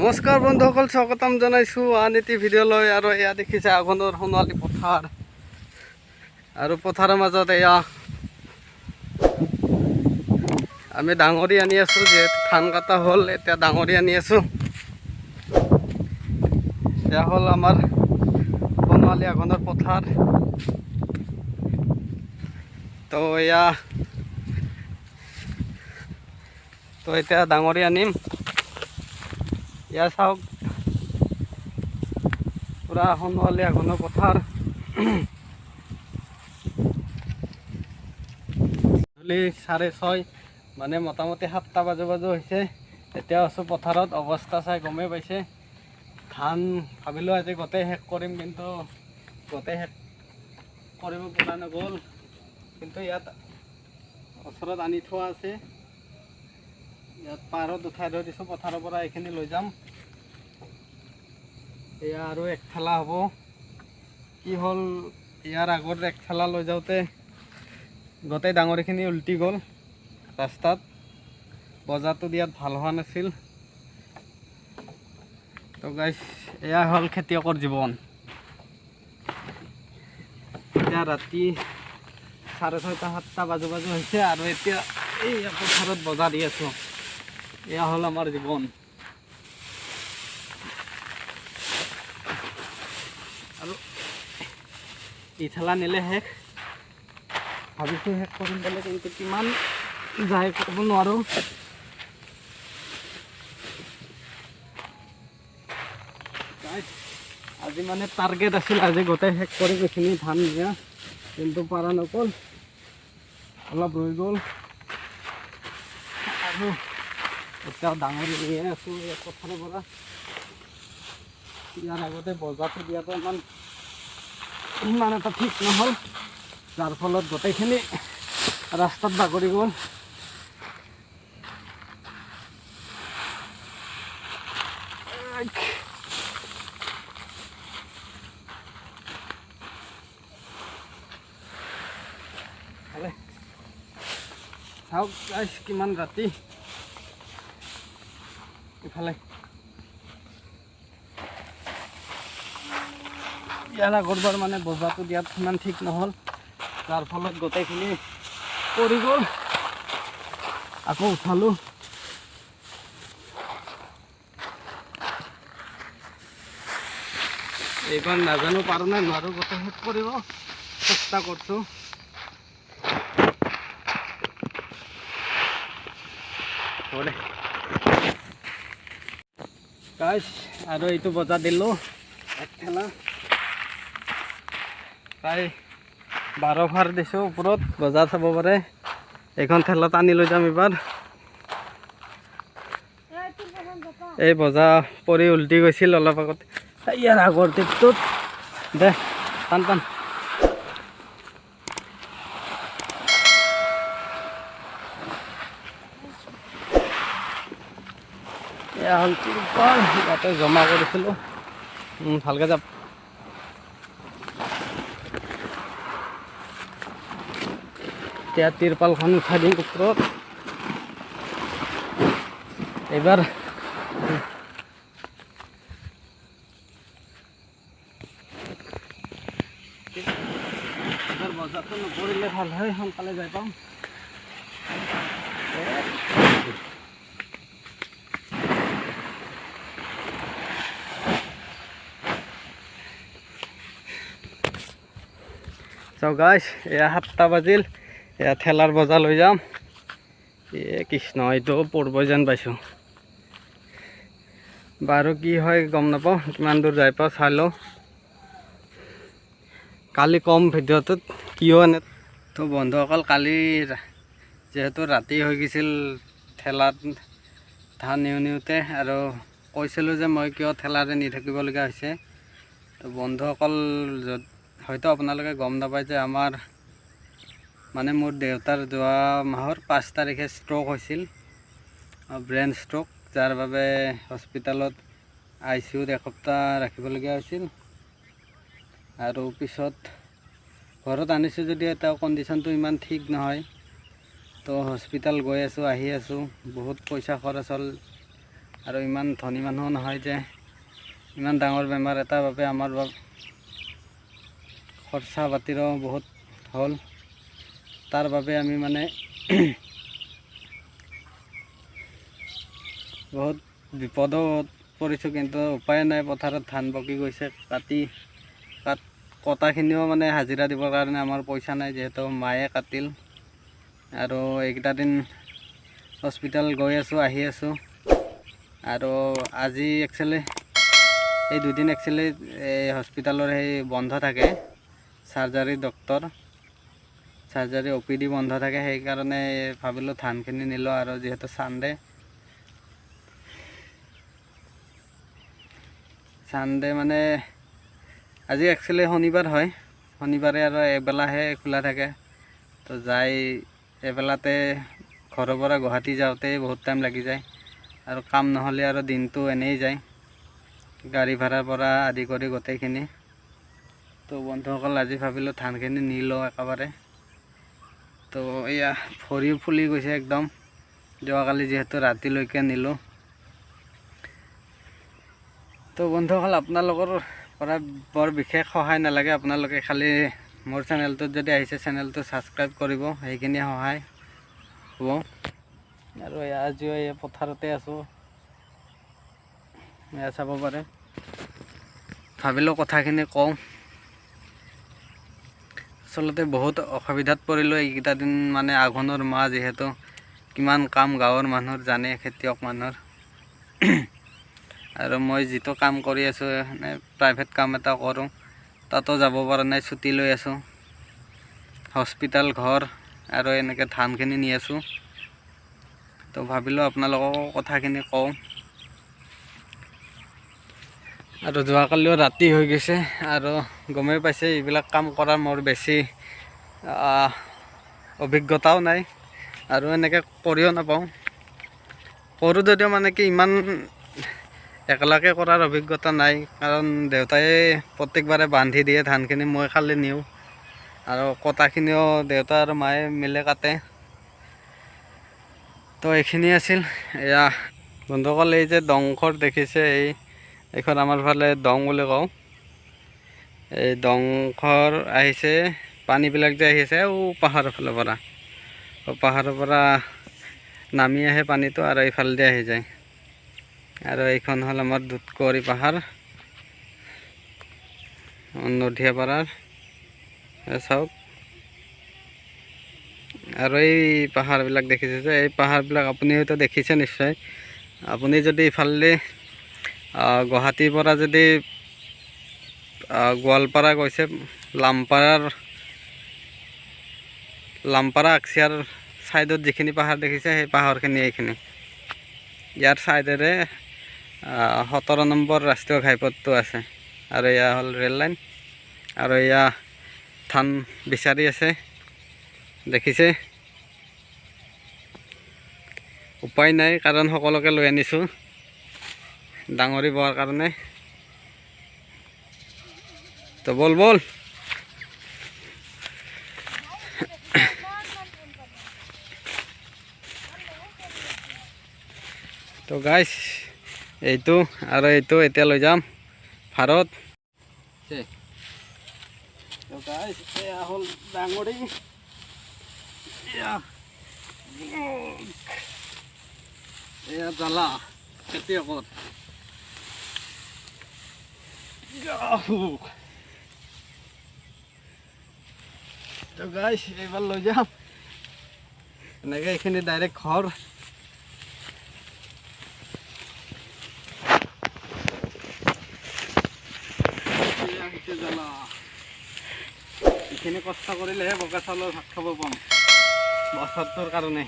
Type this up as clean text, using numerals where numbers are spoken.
নমস্কাৰ বন্ধুসকল, স্বাগতম জনাইছোঁ আন এটি ভিডিঅ'লৈ। আৰু এয়া দেখিছে আঘোণৰ সোণোৱালী পথাৰ আৰু পথাৰৰ মাজত এয়া আমি ডাঙৰি আনি আছোঁ। যিহেতু ধান কটা হ'ল, এতিয়া ডাঙৰি আনি আছোঁ। এয়া হ'ল আমাৰ সোণোৱালী আঘোণৰ পথাৰ। তো এয়া তো এতিয়া ডাঙৰি আনিম। এয়া চাওক, পূৰা সোণোৱালী আঘোণৰ পথাৰ। গধূলি 6:30, মানে মোটামুটি 7টা বাজু বাজু হৈছে। এতিয়া আছোঁ পথাৰত। অৱস্থা চাই গমেই পাইছে। ধান ভাবিলোঁ আজি গোটেই শেষ কৰিম, কিন্তু গোটেই শেষ কৰিব পৰা নগ'ল। কিন্তু ইয়াত ওচৰত আনি থোৱা আছে, ইয়াত পাৰত উঠাই থৈ দিছোঁ। পথাৰৰ পৰা এইখিনি লৈ যাম। এয়া আৰু এক ঠেলা হ'ব। কি হ'ল, ইয়াৰ আগত এক ঠেলা লৈ যাওঁতে গোটেই ডাঙৰিখিনি উল্টি গ'ল ৰাস্তাত। বজাৰটো দিয়াত ভাল হোৱা নাছিল। তো গাইছ, এয়া হ'ল খেতিয়কৰ জীৱন। এতিয়া ৰাতি 6:30, 7টা বাজু বাজু হৈছে আৰু এতিয়া এই পথাৰত বজাৰ দি আছোঁ। এয়া হ'ল আমাৰ জীৱন। আৰু ইঠেলা নিলে শেষ। ভাবিছোঁ শেষ কৰিম বুলি, কিন্তু কিমান যায় ক'ব নোৱাৰোঁ। আজি মানে টাৰ্গেট আছিল আজি গোটেই শেষ কৰিম এইখিনি ধান নিয়া, কিন্তু পৰা নগ'ল, অলপ ৰৈ গ'ল। আৰু এতিয়া ডাঙৰি নিয়ে আছোঁ এই পথাৰৰ পৰা। ইয়াৰ আগতে বজাৰটো দিয়াটো ইমান এটা ঠিক নহ'ল, যাৰ ফলত গোটেইখিনি ৰাস্তাত বাগৰি গ'ল। চাওক গাইছ, কিমান ৰাতি। ইফালে ইয়াৰ আগৰবাৰ মানে বজাৰটো দিয়াত সিমান ঠিক নহ'ল, যাৰ ফলত গোটেইখিনি পৰি গ'ল। আকৌ উঠালোঁ। এইবাৰ নাজানো পাৰোঁ নে নোৱাৰোঁ, গোটেই শেষ কৰিব চেষ্টা কৰিছোঁ। হ'ব দে গাইছ। আৰু এইটো বজাৰ দিলোঁ এক ঠেলা, প্ৰায় 12 ভাৰ দিছোঁ ওপৰত। বজাৰ চাব পাৰে। এইখন ঠেলা টানি লৈ যাম এইবাৰ। এই বজাৰ পৰি উল্টি গৈছিল অলপ আগত, ইয়াৰ আগৰ ট্ৰিপটোত। দে টান টান। এয়া হ'ল তিৰপাল, ইয়াতে জমা কৰিছিলোঁ। ভালকৈ যাব। এতিয়া তিৰপালখন উঠাই দিম ওপৰত। এইবাৰ এইবাৰ বজাৰটো নকৰিলে ভাল হয়, সোনকালে যাই পাম। চাওক গাইছ, এয়া 7টা বাজিল। এয়া ঠেলাৰ বজাৰ লৈ যাম। এ কৃষ্ণ, এইটো পৰব যেন পাইছোঁ। বাৰু কি হয় গম নাপাওঁ, কিমান দূৰ যাই পাওঁ চাই লওঁ। কালি কম ভিডিঅ'টোত কিয় এনে। তো বন্ধুসকল, কালি যিহেতু ৰাতি হৈ গৈছিল ঠেলাত ধান নিওঁ নিওঁতে, আৰু কৈছিলোঁ যে মই কিয় ঠেলাৰে নি থাকিবলগীয়া হৈছে। তো বন্ধুসকল, য'ত হয়তো আপোনালোকে গম নাপায় যে আমাৰ মানে মোৰ দেউতাৰ যোৱা মাহৰ 5 তাৰিখে ষ্ট্ৰক হৈছিল, ব্ৰেইন ষ্ট্ৰক, যাৰ বাবে হস্পিটেলত I C ইউত এসপ্তাহ ৰাখিবলগীয়া হৈছিল। আৰু পিছত ঘৰত আনিছোঁ যদিও তেওঁ কণ্ডিশ্যনটো ইমান ঠিক নহয়। তো হস্পিটেল গৈ আছোঁ, আহি আছোঁ, বহুত পইচা খৰচ হ'ল। আৰু ইমান ধনী মানুহো নহয় যে ইমান ডাঙৰ বেমাৰ এটাৰ বাবে আমাৰ খৰচা পাতিৰো বহুত হ'ল। তাৰ বাবে আমি মানে বহুত বিপদত পৰিছোঁ, কিন্তু উপায় নাই। পথাৰত ধান পকি গৈছে, কাটি কটাখিনিও মানে হাজিৰা দিবৰ কাৰণে আমাৰ পইচা নাই, যিহেতু মায়ে কাটিল। আৰু এইকেইটা দিন হস্পিটেল গৈ আছোঁ, আহি আছোঁ। আৰু আজি একচুৱেলি এই দুদিন একচুৱেলি এই হস্পিটেলৰ সেই বন্ধ থাকে, surgery doctor, surgery O' P D বন্ধ থাকে। সেইকাৰণে ভাবিলোঁ ধানখিনি নিলোঁ। আৰু যিহেতু ছানডে, ছানডে মানে আজি একচুৱেলি শনিবাৰ হয়, শনিবাৰে আৰু এবেলাহে খোলা থাকে। তো যাই এবেলাতে ঘৰৰ পৰা গুৱাহাটী যাওঁতে বহুত টাইম লাগি যায়, আৰু কাম নহ'লে আৰু দিনটো এনেই যায়, গাড়ী ভাড়াৰ পৰা আদি কৰি গোটেইখিনি। তো বন্ধুসকল, আজি ভাবিলোঁ ধানখিনি নি লওঁ একেবাৰে। তো এয়া ভৰিও ফুলি গৈছে একদম, যোৱাকালি যিহেতু ৰাতিলৈকে নিলোঁ। তো বন্ধুসকল, আপোনালোকৰ পৰা বৰ বিশেষ সহায় নালাগে, আপোনালোকে খালি মোৰ চেনেলটোত যদি আহিছে চেনেলটো ছাবস্ক্ৰাইব কৰিব, সেইখিনি সহায় হ'ব। আৰু এয়া আজিও এই পথাৰতে আছোঁ, এয়া চাব পাৰে। ভাবিলোঁ কথাখিনি কওঁ। আচলতে বহুত অসুবিধাত পৰিলোঁ এইকেইটা দিন, মানে আঘোণৰ মাহ যিহেতু কিমান কাম গাঁৱৰ মানুহৰ জানে, খেতিয়ক মানুহৰ। আৰু মই যিটো কাম কৰি আছোঁ, মানে প্ৰাইভেট কাম এটা কৰোঁ, তাতো যাব পৰা নাই, ছুটি লৈ আছোঁ। হস্পিটেল, ঘৰ আৰু এনেকৈ ধানখিনি নি আছোঁ। তো ভাবিলোঁ আপোনালোককো কথাখিনি কওঁ। আৰু যোৱাকালিও ৰাতি হৈ গৈছে, আৰু গমেই পাইছে এইবিলাক কাম কৰাৰ মোৰ বেছি অভিজ্ঞতাও নাই, আৰু এনেকৈ কৰিও নাপাওঁ। কৰোঁ যদিও মানে কি ইমান একেলগে কৰাৰ অভিজ্ঞতা নাই, কাৰণ দেউতাই প্ৰত্যেকবাৰে বান্ধি দিয়ে ধানখিনি, মই খালি নিওঁ। আৰু কটাখিনিও দেউতা আৰু মায়ে মিলে কাটে। তো এইখিনি আছিল। এয়া বন্ধুসকল, এই যে দংখৰ দেখিছে, এইখন আমাৰ ফালে দং বুলি কওঁ। এই দংখৰ আহিছে, পানীবিলাক যে আহিছে ও পাহাৰৰ ফালৰ পৰা, পাহাৰৰ পৰা নামি আহে পানীটো আৰু এইফালেদি আহি যায়। আৰু এইখন হ'ল আমাৰ দুধকুঁৱৰী পাহাৰ, নদীয়াপাৰাৰ। চাওক, আৰু এই পাহাৰবিলাক দেখিছে যে, এই পাহাৰবিলাক আপুনি হয়তো দেখিছে নিশ্চয়। আপুনি যদি ইফালেদি গুৱাহাটীৰ পৰা যদি গোৱালপাৰা গৈছে, লামপাৰা আকচিয়াৰ ছাইডত যিখিনি পাহাৰ দেখিছে, সেই পাহাৰখিনি এইখিনি। ইয়াৰ ছাইডেৰে 17 নম্বৰ ৰাষ্ট্ৰীয় ঘাইপথটো আছে। আৰু এয়া হ'ল ৰেল লাইন। আৰু এয়া ধান বিচাৰি আছে, দেখিছে। উপায় নাই, কাৰণ সকলোকে লৈ আনিছোঁ ডাঙৰি বোৱাৰ কাৰণে। তো বল বল। তো গাইছ, এইটো আৰু এইটো এতিয়া লৈ যাম ভাৰত। তো গাইছ, এয়া হ'ল ডাঙৰি, এয়া জ্বালা খেতিয়কত। তো গাইছ, এইবাৰ লৈ যাম এনেকৈ এইখিনি ডাইৰেক্ট ঘৰ। এইখিনি কষ্ট কৰিলেহে বগা চাউলৰ ভাত খাব পাম বছৰটোৰ কাৰণে।